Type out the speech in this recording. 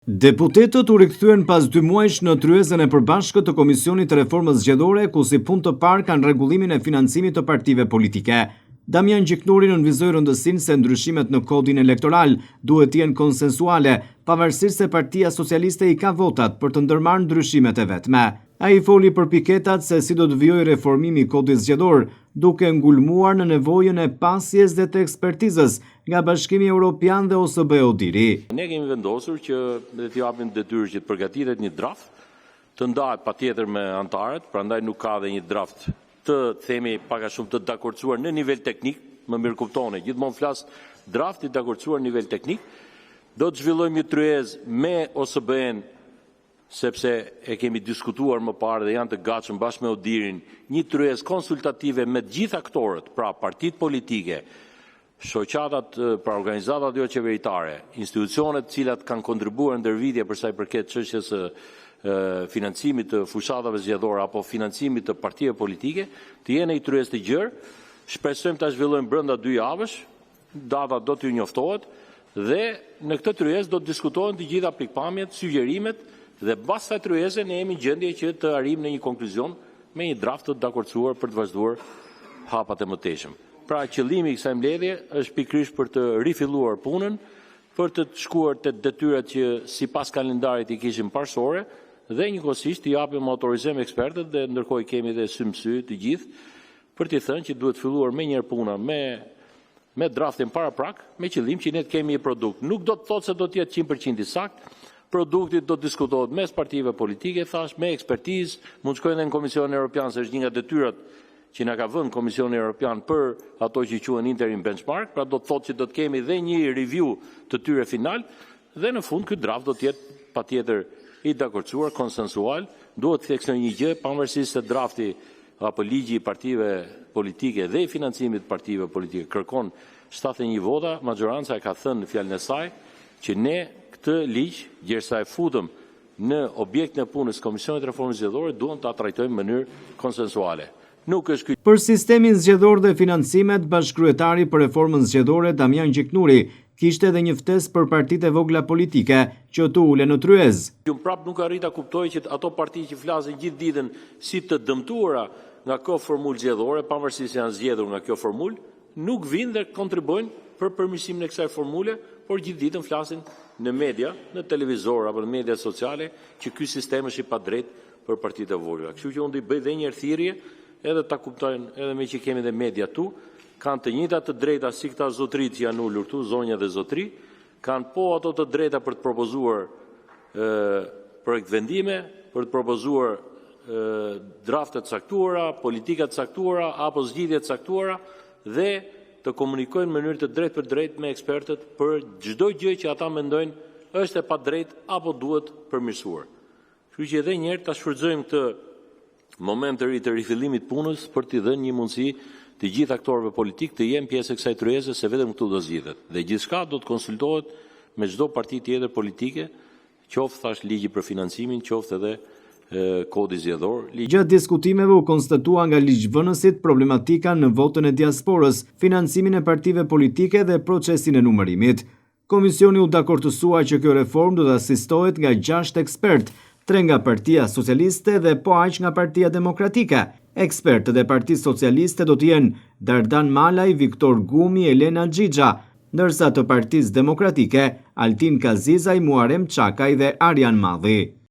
Deputetët u rikthyen pas dy muajsh në tryezën e përbashkët të Komisionit të Reformës Zgjedhore, ku si punë të parë kanë rregullimin e financimit të partive politike. Damian Gjiknuri nënvizoi rëndësinë se ndryshimet në kodin elektoral duhet të jenë konsensuale, pavarësisht se Partia Socialiste i ka votat për të ndërmarrë ndryshimet e vetme. Ai foli për piketat se si do të vijojë reformimi i Kodit Zgjedhor, duke ngulmuar në nevojën e pasjes dhe të ekspertizës nga Bashkimi Europian dhe OSBE-ODIHR-i. Ne kemi vendosur që dhe t'i japim detyrë që të përgatitet një draft, të ndahet patjetër me anëtarët, prandaj nuk ka dhe një draft të themi pak a shumë të dakordësuar në nivel teknik, më mirëkuptoni, gjithmonë flas draft i dakordësuar në nivel teknik. Do të zhvillojmë një tryezë me OSBE-n sepse e kemi diskutuar më parë dhe janë të gatshëm bashkë me ODIHR-in një tryezë konsultative me të gjithë aktorët, pra partitë politike, shoqatat, pra organizatat jo qeveritare, institucionet të cilat kanë kontribuar ndër vite për sa i përket çështjes së financimit të fushatave zgjedhore apo financimit të partive politike, të jenë në një tryezë të gjerë. Shpresojmë ta zhvillojmë brenda dy javësh, data do t'ju njoftohet dhe në këtë tryezë do të diskutohen të gjitha pikëpamjet, sugjerimet dhe mbas kësaj tryeze ne jemi në gjendje që të arrijmë në një konkluzion me një draft të dakordësuar për të vazhduar hapat e mëtejshëm. Pra qëllimi i kësaj mbledhje është pikërisht për të rifilluar punën, për të shkuar te detyrat që sipas kalendarit i kishim parësore dhe njëkohësisht të japim autorizim ekspertët dhe ndërkohë i kemi dhe sy më sy të gjithë për t'i thënë që duhet filluar menjëherë puna me me draftin paraprak, me qëllim që ne të kemi një produkt. Nuk do të thotë se do të jetë 100% i saktë, produkti do të diskutohet mes partive politike, thash, me ekspertizë, mund të shkojnë edhe në Komisionin Evropian, se është një nga detyrat që na ka vënë Komisioni Evropian për ato që quhen interim benchmark, pra do të thotë që do të kemi dhe një review të tyre final dhe në fund ky draft do të jetë patjetër i dakordësuar, konsensual. Duhet të theksoj një gjë, pavarësisht se drafti apo ligji i partive politike dhe i financimit të partive politike kërkon 71 vota, maxhoranca e ka thënë në fjalën e saj që ne këtë ligj, gjersa e futëm në objektin e punës së Komisionit të Reformës Zgjedhore, duam ta trajtojmë në mënyrë konsensuale. Nuk është ky Për sistemin zgjedhor dhe financimet, bashkëkryetari për reformën zgjedhore Damian Gjiknuri kishte edhe një ftesë për partitë e vogla politike që të ulen në tryezë. Unë prapë nuk arrij ta kuptoj që ato parti që flasin gjithë ditën si të dëmtuara nga kjo formulë zgjedhore, pavarësisht se janë zgjedhur nga kjo formulë, nuk vinë dhe kontribuojnë për përmirësimin e kësaj formule, por gjithë ditën flasin në media, në televizor apo në media sociale që ky sistem është i padrejtë për partitë e vogla. Kështu që unë do i bëj edhe një herë thirrje, edhe ta kuptojnë, edhe me që kemi dhe media këtu, kanë të njëjtat të drejta si këta zotërit që janë ulur këtu, zonja dhe zotëri, kanë po ato të drejta për të propozuar projektvendime, për të propozuar drafte të caktuara, politika të caktuara apo zgjidhje të caktuara dhe të komunikojnë në mënyrë të drejtpërdrejtë me ekspertët për çdo gjë që ata mendojnë është e padrejtë apo duhet përmirësuar. Kështu që edhe një herë ta shfrytëzojmë këtë moment të ri të rifillimit të punës për t'i dhënë një mundësi të gjithë aktorëve politik të jenë pjesë e kësaj tryeze se vetëm këtu do zgjidhet. Dhe gjithçka do të konsultohet me çdo parti tjetër politike, qoftë thash ligji për financimin, qoftë edhe kodi zgjedhor. Gjatë diskutimeve u konstatua nga ligjvënësit problematika në votën e diasporës, financimin e partive politike dhe procesin e numërimit. Komisioni u dakordësua që kjo reformë do të asistohet nga 6 ekspertë, 3 nga Partia Socialiste dhe po aq nga Partia Demokratike. Ekspertët e Partisë Socialiste do të jenë Dardan Malaj, Viktor Gumi, Elena Xhixha, ndërsa të Partisë Demokratike, Altin Kazizaj, Muharrem Çakaj dhe Arjan Madhi.